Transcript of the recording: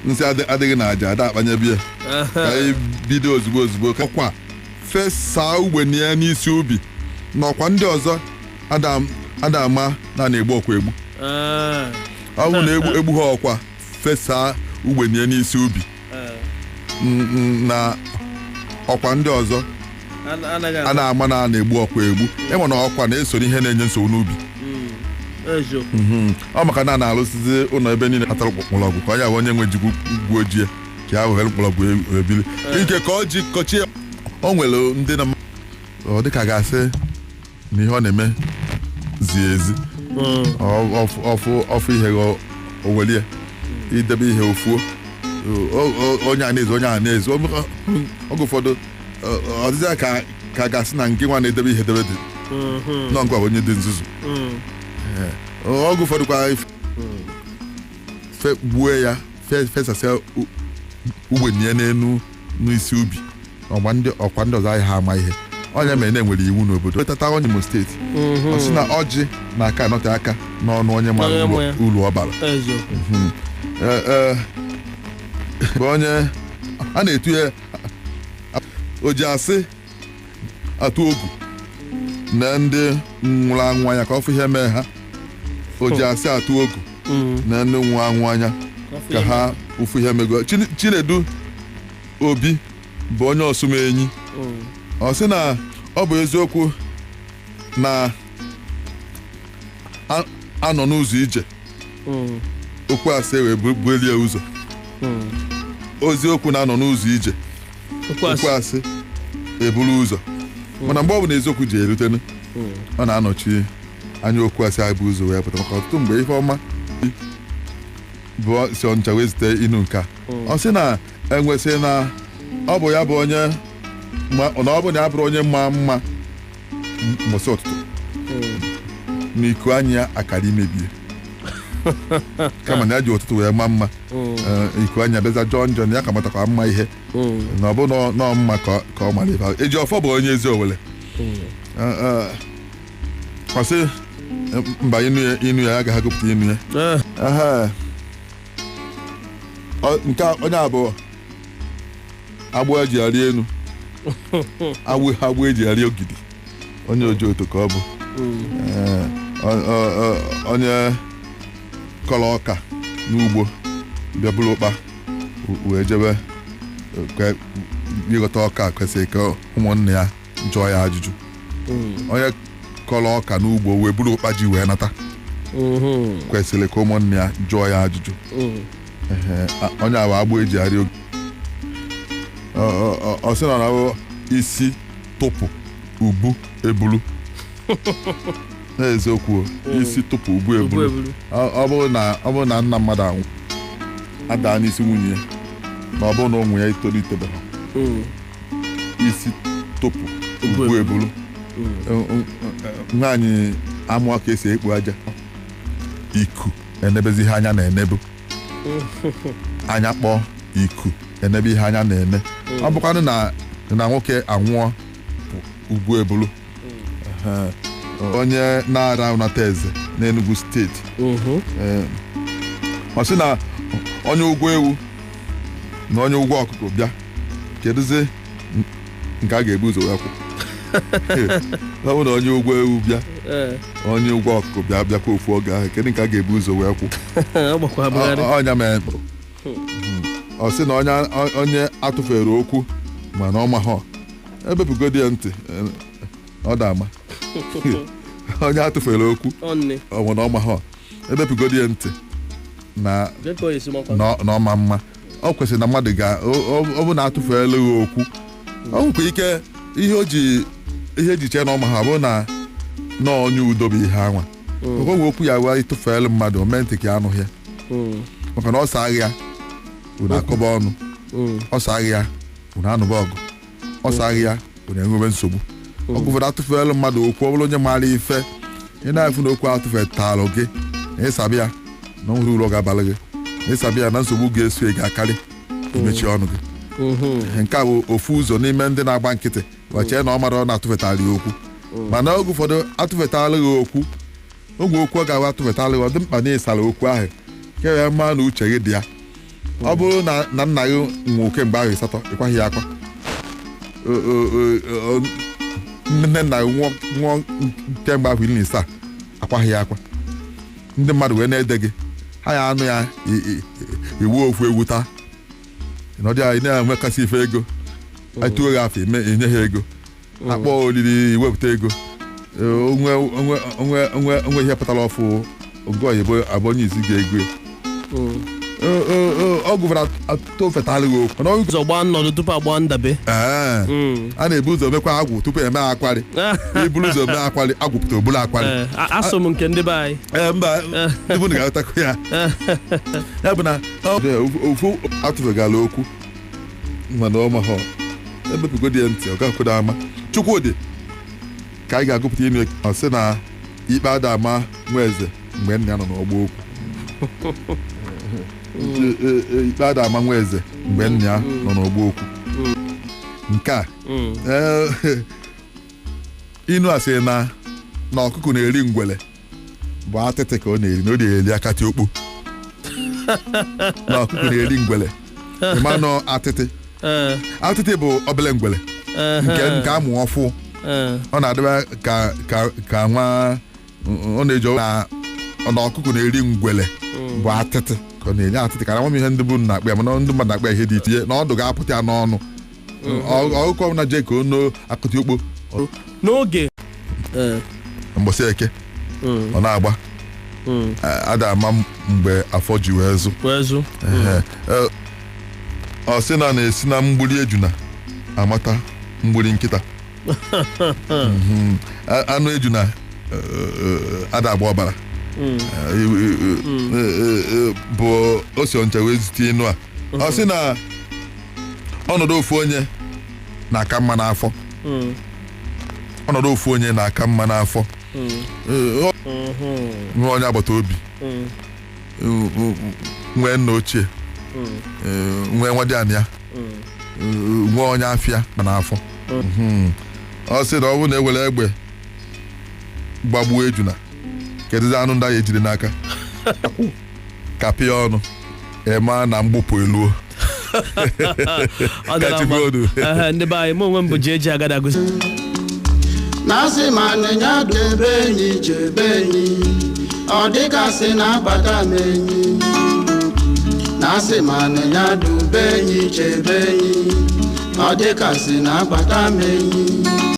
Nsị adịghị na aja ada akpanye biya. Ka anyị bido ozugbo ozugbo. Ọkwa fesaa ugbene ya n'isi ubi na ọkwa ndị ọzọ ada ama na na-egbu ọkwa egbu. Ọ bụrụ na egbu ha ọkwa fesaa ugbene ya n'isi ubi na ọkwa ndị ọzọ a na-ama na a na-egbu ọkwa egbu. Ịma na ọkwa na-esoro ihe na-enye nsogbu n'ubi. Eziokwu. Ọ maka na a na-alụsizi ụlọ ebe niile atara mkpọrọgwụ ka onye ahụ onye nwe jikwu gwuo jie ka ya were mkpọrọgwụ ebili ike ka ọ ji kọchie. O nwere ndị na ọ dịka ga-asị na ihe ọ na-eme zi ezi. Ọfụ ihe o welie idebe ihe ofuo. Onye a na-ezu, onye a na-ezu. Oge ụfọdụ ọ dịzịa ka ga-asị na nke nwa na-edebe ihe debe dị nọ ngwa onye dị nzuzu. Oge ụfọdụ kwa gbuo ya fesasịa ugbene ya n'elu n'isi ubi ọkwa ndị ọzọ ahịa ha ama ihe. Onye mere na-enwere iwu n'obodo wetata onye Imo steeti ọ sị na ọjị na-aka anọte aka n'ọnụ onye mara uru ọ bara. Bụ onye a na-etu ya o ji asị atụ ogu na ndị nwụrụ anwụ anya ka ọ fụ ihe mee ha. O ji asị atụ ogu na ndị nwụrụ anwụ anya ka ha ụfụ ihe mego. Chinedu Obi bụ onye ọsụmenyi. Ọ sị na ọ bụ eziokwu na anọ n'ụzọ ije okwu asị wee buelie ụzọ. Oziokwu na-anọ n'ụzọ ije okwu asị eburu ụzọ, mana mgbe ọ bụla eziokwu ji erutenu ọ na-anọchi anya okwu asị abụ ụzọ wee pụta. Maka ọtụtụ mgbe ife ọma bụ si Ọnịcha wee zite inu nke a. Ọ sị na enwesị na ọ bụ ya bụ onye na ọ bụ na ya bụrụ onye mma mma mbọsị ụtụtụ na iku anya ya akara imebie, kama na ya ji ụtụtụ wee ma mma iku anya bịaza jọọ njọ na ya ka matakwa mma ihe na ọ bụ nọọ mma ka ọ mara ife. Eji ọfọ bụ onye ezi Owele. Ọ sị mba inu ya agaghị agụpụta inu ya. Nke onye a bụ agbụ eji arị elu, agbụ eji arị ogidi, onye ojoto ka ọ bụ. Onye kọrọ ọka n'ugbo bịa buru ụkpa wee jebe ịghọta ọka kwesịrị ka ụmụnne ya jụọ ya ajụjụ. Onye kọrọ ọka n'ugbo wee buru ụkpa ji wee nata kwesịrị ka ụmụnne ya jụọ ya ajụjụ. Onye ahụ agbụ eji arị oge. Ọ sị na isi tụpụ ubu ebulu. N'eziokwu isi tụpụ ubu ebulu. Ọ bụrụ na nna mmadụ anwụ adaa n'isi nwunye ya na ọ bụrụ na ụmụ ya etolitebeghị isi tụpụ ubu ebulu. Nwaanyị amụọ ka esi ekpu aja iku enebezi ihe anya na-enebu anya kpọọ iku enebe ihe anya na-ene. Ọ bụkwanụ na nwoke anwụọ ugwu ebulu. Onye na-ara ụnata eze n'Enugu steeti ọ sị na onye ụgwọ ewu na onye ụgwọ ọkụkọ bịa kedụzi nke a ga-ebu ụzọ wee kwụ. Ọ bụ na onye ụgwọ ewu bịa onye ụgwọ ọkụkọ bịa bịakwa ofu oge ahụ kedụ nke a ga-ebu ụzọ wee kwụ. Ọnya mere ọ sị na onye atụfere okwu mana ọ mahọ ebepụgodi ya ntị ọ da ama. Onye atụfere okwu ọ na ọ mahọ ebepụgodi ya ntị na ọma mma. Ọ kwesịrị na mmadụ ga ọ bụ na atụfuela ya okwu ọ nwekwa ike ihe ihe eji chee na ọma ha bụ na na onye udo bụ ihe anwa o nwe okwu ya wee ịtụfuelu mmadụ o mee ntị ka anụghị ya maka na ọ sa agha ya unu akọba ọnụ, ọ sa agha ya unu anụba ọgụ, ọ sa agha ya unu enwebe nsogbu. Ọgụ ụfọdụ atụfuelu mmadụ okwu ọ bụrụ onye maara ife ị na-efu na okwu atụfetalụ gị na ịsabịa ya na nwere uru ọ ga-abalị gị na ịsabịa ya na nsogbu ga-eso ị ga-akarị imechi ọnụ gị. Nke a bụ ofu ụzọ n'ime ndị na-agba nkịtị wachee na ọ mara ọ na-atụfetara ya okwu. Mana oge ụfọdụ atụfetara ya okwu ogwe okwu ọ ga-abụ atụfetara ya ọ dị mkpa na ịsara okwu ahụ ka ya maa na uche gị dị ya. Ọ bụrụ na nna gị nwụrụ kemgbe ahụ 8, ịkwaghị ya akwa. Nne nna gị nwụọ kemgbe ahụ 17, akwaghị ya akwa. Ndị mmadụ wee na-ede gị, ha ya anụ ya iwu ofu ewu taa nọdụ ya na-enwekasị ife ego, atụo gị afọ enye ha ego, akpọ oriri iwepụta ego, onwe ihe pụtara ọfụ ogo oyibo abụ onye isi ga-ego. Ọ gụvara atofetalụghị okwu. Ụzọ gbaa nnọdụ tupu agba ndabe. A na-ebu ụzọ mekwa agwụ tupu eme akwarị. Iburu ụzọ mee akwarị, agwụ pụta oburu akwarị. Asụ m nke ndị be anyị. Mba, ndị bụ ga-aghọtakwa ya. Ya bụ na ofu atụfegala okwu mana ọ mahọ ebepụgodi ya ntị, ọ gakwado ama. Chukwudị ka anyị ga-agụpụta ime ọ sị na ikpe ada ama nwa eze mgbe nna ya nọ n'ọgbọ okwu. Ikpe ada ama nwa eze mgbe nna ya nọ n'ọgbọ okwu. Nke a inu a sị na ọkụkọ na-eri ngwele bụ atịtị ka ọ na-eri, na ọ na-eri akatị okpo. Na ọkụkọ na-eri ngwele ịma nọ atịtị. Atịtị bụ obele ngwele nke amụ ọfụ. Ọ na-adịba ka nwa ọ na-eji na ọkụkọ na-eri ngwele bụ atịtị ka ọ na-enye atịtị ka nwa m ihe ndị bụ na-akpa ya, mana ndị mmadụ na-akpa ihe dị iche na ọdụ ga-apụta ya n'ọnụ. Ọkụkọ ọbụla jee ka ono akụtị okpo n'oge mgbọsị eke ọ na-agba ada ama mgbe afọ ji wee zụ. Ọ sị na na-esi na mgbuli ejuna amata mgbuli nkịta. Anụ ejuna ada agba ọbara bụ ose ncha wee zute inu a. Ọ sị na ọnọdụ ofu onye na-aka mma n'afọ. Ọnọdụ ofu onye na-aka mma n'afọ. Nwee onye agbata obi, nwee nna ochie, nwee nwa dị ya, nwee onye afịa ma n'afọ. Ọ sị na ọ bụrụ na ewere egbe gbagbuo ejuna, kedụzi anụ ndị ahụ ejiri n'aka kapịa ọnụ ema na mgbupụ eluo. Ndị be anyị, mụ onwe m bụ Jeje Agadagu. Na-asị ma nịnya debe enyi chebe enyi, ọ dịgasị na-abata m enyi. Na-asị ma nịnya dube enyi chebe enyi, ọ dịgasị na-abata m enyi.